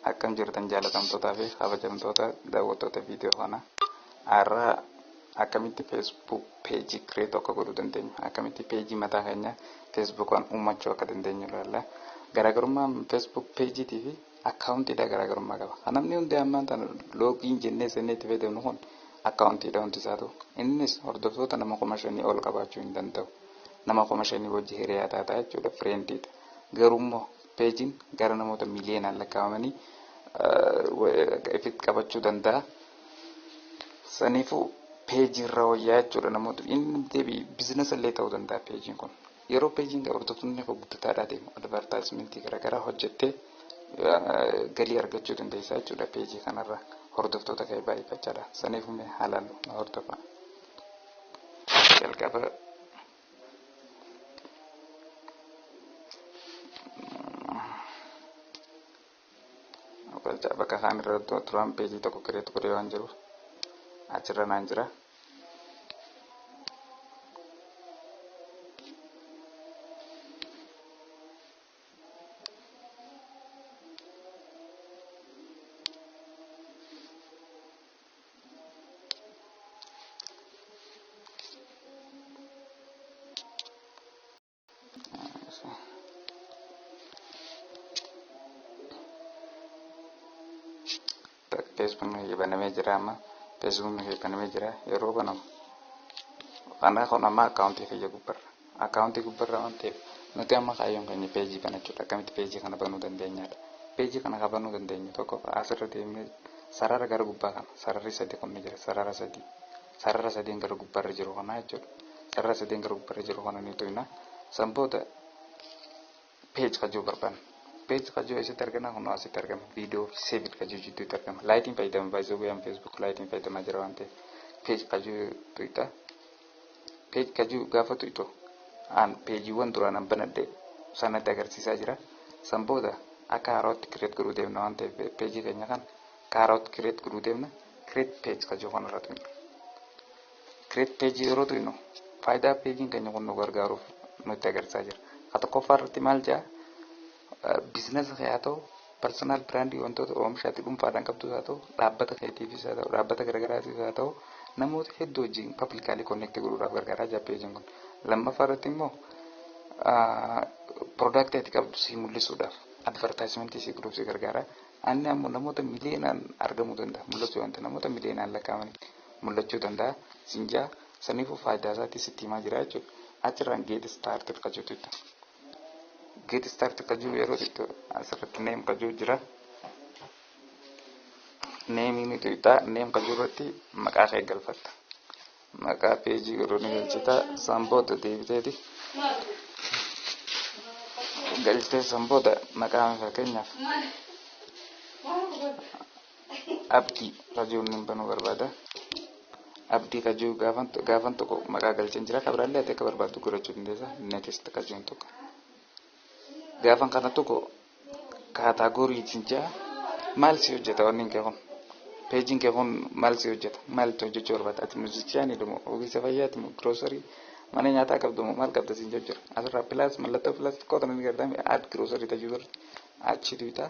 Akkam jirtan jaalatamtootaa fi kabajamtoota daawwattoota viidiyoo kana? Har'a akkamitti Facebook page create akka godhuu dandeenyu, akkamitti peejii mataa keenya Facebookaan uummachuu akka dandeenyu ilaalla. Garaagarummaan Facebook peejiitii fi akkaawuntiidha garaagarummaa qaba. Kan namni hundi ammaan tana login jennee seennee itti fayyadamnu kun akkaawuntiidha hundi isaatu. Innis hordoftoota nama 5,000 ol qabaachuu hin danda'u. Nama 5,000 wajji hiriyaa taataa jechuudha, friendiidha. Garuu immoo peejiin gara namoota miliyoonaan lakkaa'amanii ifitti qabachuu danda'a. Saniifuu peejii irra wayyaa jechuudha namoota inni deebi biizinasa illee ta'uu danda'a peejiin kun. Yeroo peejiin hordoftoonni koo guddataadhaa deemu advertisementii garaagaraa hojjettee galii argachuu dandeessa jechuudha peejii kanarra hordoftoota kee baay'ifachaadha. Saniifuu mee haalaan hordofa. Jalqaba bakka kaan irra duraan peejii tokko create godhee waan jiruuf achirra naan jira. Feesbuukni banamee jira amma. Feesbuukni banamee jira yeroo banamu. Kana kun amma akkaawuntii kiyya gubbarra. Akkaawuntii gubbarra waan ta'eef nuti amma kaayyoon keenya peejii banachuudha. Akkamitti peejii kana banuu dandeenyaadha. Peejii kana kan banuu dandeenyu tokko asirra deemnee sarara gara gubbaa kana sararri sadi kun ni jira, sarara sadi. Sarara sadiin gara gubbaarra jiru kana jechuudha. Sarara sadiin gara gubbaarra jiru kana ni tuyna. San booda page kajuu barbaanna. Page kajuu eessatti argana? Kun asitti argama. Viidiyoo fi save kajuu jidduutti argama. Laayitiin fayyadama baay'isuu guyyaan Facebook laayitiin fayyadamaa jira waan ta'eef. Page kajuu tuyta. Page kajuu gaafa tuytu aan peejiiwwan duraan an banadhe sanatti agarsiisaa jira. San booda akka haaraatti create godhuu deemna waan ta'eef peejii keenya kana akka haaraatti create godhuu deemna. Create page kajuu kanarra tuyna. Create page yeroo tuynu faayidaa peejiin keenya kun nu gargaaruuf nutti agarsiisaa jira. Ka tokkoffaa irratti maal jedha? Biizinasa kee haa ta'u, personal brandii wantoota oomishaatti dhuunfaadhaan qabdus haa ta'u, dhaabbata keetiifis haa ta'u, dhaabbata garagaraatiifis haa ta'u, namoota hedduu wajjin publicly connect godhuudhaaf gargaaraa jira peejiin kun. Lammaffaa irratti immoo product ati qabdu si mul'isuudhaaf advertisementii si godhuuf si gargaara. Inni ammoo namoota miliyoonaan argamuu danda'a. Mul'achuu wanta namoota miliyoonaan lakkaa'amanii mul'achuu danda'a. Sinjaa saniifuu faayidaa isaatii sitti himaa jira jechuudha. Achirraan get started ka jettu itti. Get started ka jiru yeroo itti asirratti name ka jiru jira. Name ni tuqxa. Name ka jiru irratti maqaa kee galfatta. Maqaa peejii godhuu ni galchita. San booda deebiteeti. Galchitee san booda maqaa fakkeenyaaf Abdii ka jiru ni banuu barbaada. Abdii ka jiru gaafan tokko maqaa galcheen jira. Kabiraallee ati akka barbaaddu godhachuu dandeessa. Next ka jiru tokko. Gaafan kana tokko categoryitiin jaa maal si hojjeta wanni kee kun? Peejiin kee kun maal si hojjeta? Maal itti hojjechuu barbaadda? Ati musicianii moo ogeessa fayyaati moo grocery mana nyaataa qabdu moo maal qabda siin jedhu jira. Asirraa plus mallattoo plus xiqqoo tana ni gargaarame add grocery tajuu irratti achi tuqxa.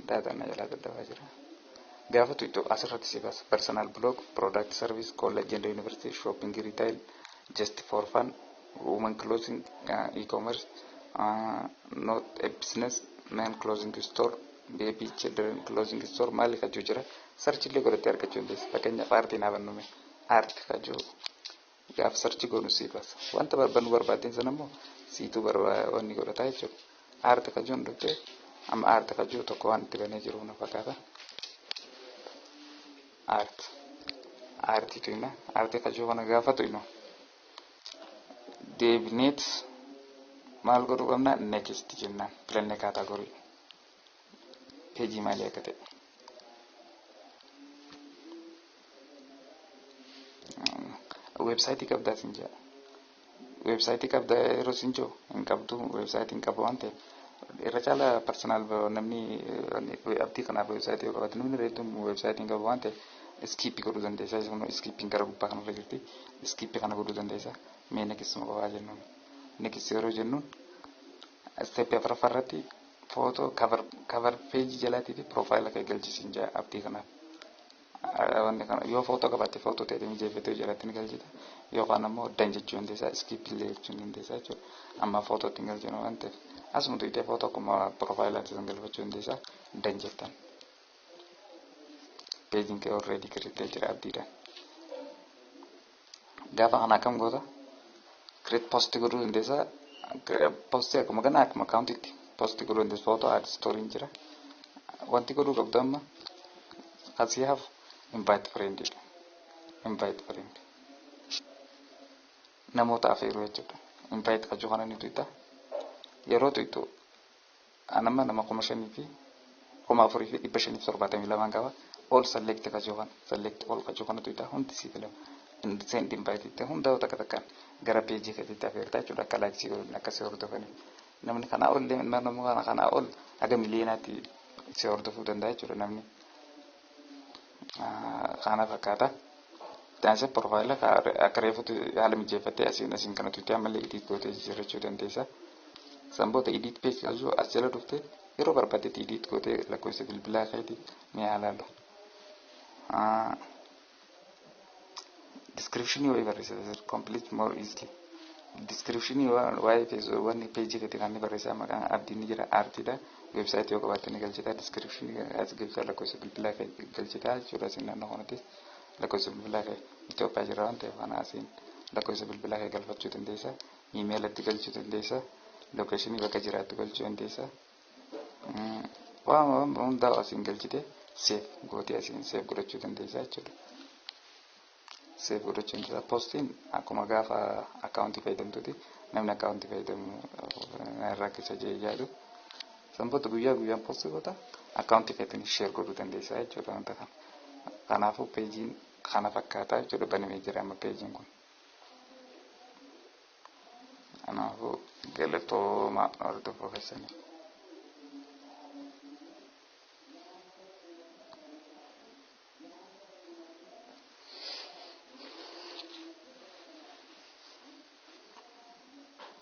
Daataan na jalaa daddafaa jira. Gaafa tuqxu asirratti si baasa. Personal blog, product service, college and university, shopping retail, just for fun, women clothing, e-commerce, not a business, men clothing store, baby children clothing store maali kajuu jira. Search illee godhattee argachuu dandeessa. Fakkeenyaaf aartii naa bannume. Aartii kajuu gaaf search goonu si baasa. Wanta barbaannu barbaaddeen sana immoo siituu wanni godhataa jechuudha. Aartii kajuun dhuftee amma aartii kajuu tokko waan itti banee jiru na fakkaata. Art. Aartii tuyna. Aartii kajuu kana gaafa tuynu deebineet maal godhuu qabna? Next jennaan filannee category. Peejii maalii akka ta'e. Weebsaayitii qabdaa siin jedha. Weebsaayitii qabda yeroo siin jiru hin qabdu, weebsaayitii hin qabu waan ta'eef irra caalaa personal namni abdii kanaaf weebsaayitii yoo qabaate namni hedduun weebsaayitii hin qabu waan ta'eef skip godhuu dandeessa. Kun skippiin gara gubbaa kanarra jirti. Skip kana godhuu dandeessa. Mee nextuma qofaa jennuun. Next yeroo jennuun, step afuraffaa irratti footoo cover page jalaatii fi profile kee galchisiin jaa abdii kanaaf. Wanni kana yoo footoo qabaatte, footoo ta'e mijeeffatee jalatti ni galchita, yookaan ammoo done jechuu dandeessaa, skip illee jechuu dandeessaa jechuudha. Amma footoo ittiin galchinu waan ta'eef, asuma tuqxee footoo akkuma profileaatti san galfachuu dandeessaa, done jettan. Pageiin kee already create jira abdiidhaan. Gaafa kana akkam goota? Create post godhuu dandeessaa. Post akkuma kana, akkuma accountiitti post godhuu dandeessa. Footoo, add storyiin jira. Wanti godhuu qabdu amma asii hafu invite friend dha. Invite friend. Namoota afeeruu jechuudha. Invite kajuu kana ni tuqxa. Yeroo tuqxu, anamma nama 5472 qaba. All select kajuu kana, select all kajuu kana tuqxa, hundi sii filama. Send invite itti hunda takka takkaan gara page keetiitti afeertaa jechuudha, akka like godhan, akka si hordofanii. Namni kanaa ol, nama kana kanaa ol haga miliyoonaatti si hordofuu danda'a jechuudha namni. Kana fakkaata. Daansee profile akka reefutti haala mijeeffattee asiin kana tuqxee ammallee edit gootee jijjiirrachuu dandeessa. San booda edit page kajuu as jala dhuftee yeroo barbaaddetti edit gootee lakkoofsa bilbilaa keetii ni ilaallu. Description wayii barreessita, complete more easily. Description waa'ee wanni page keetii kan inni barreessaa, maqaan abdiin ni jira, aartiidha. Website yoo qabaatte ni galchita. Description as galchita, lakkoofsa bilbilaa kee galchita jechuudha. Asiin naannoo kanattis lakkoofsa bilbilaa kee, Itoophiyaa jira waan ta'eef, kana asiin lakkoofsa bilbilaa kee galfachuu dandeessa. Emailatti galchuu dandeessa. Location bakka jiraattu galchuu dandeessa. Waan hundaa asiin galchite save gootee asiin save godhachuu dandeessa jechuudha. Save godhachuu dandeessa. Postiin akkuma gaafa account fayyadamtuuti, namni account fayyadamu rakkisa jee yaadu. Sanboota guyyaa guyyaan post goota, account keetiin share godhuu dandeessa jechuudha wanta kana. Kanaafuu pageiin kana fakkaataa jechuudha, banamee jira amma pageiin kun. Kanaafuu galatooma hordofuu keessanii.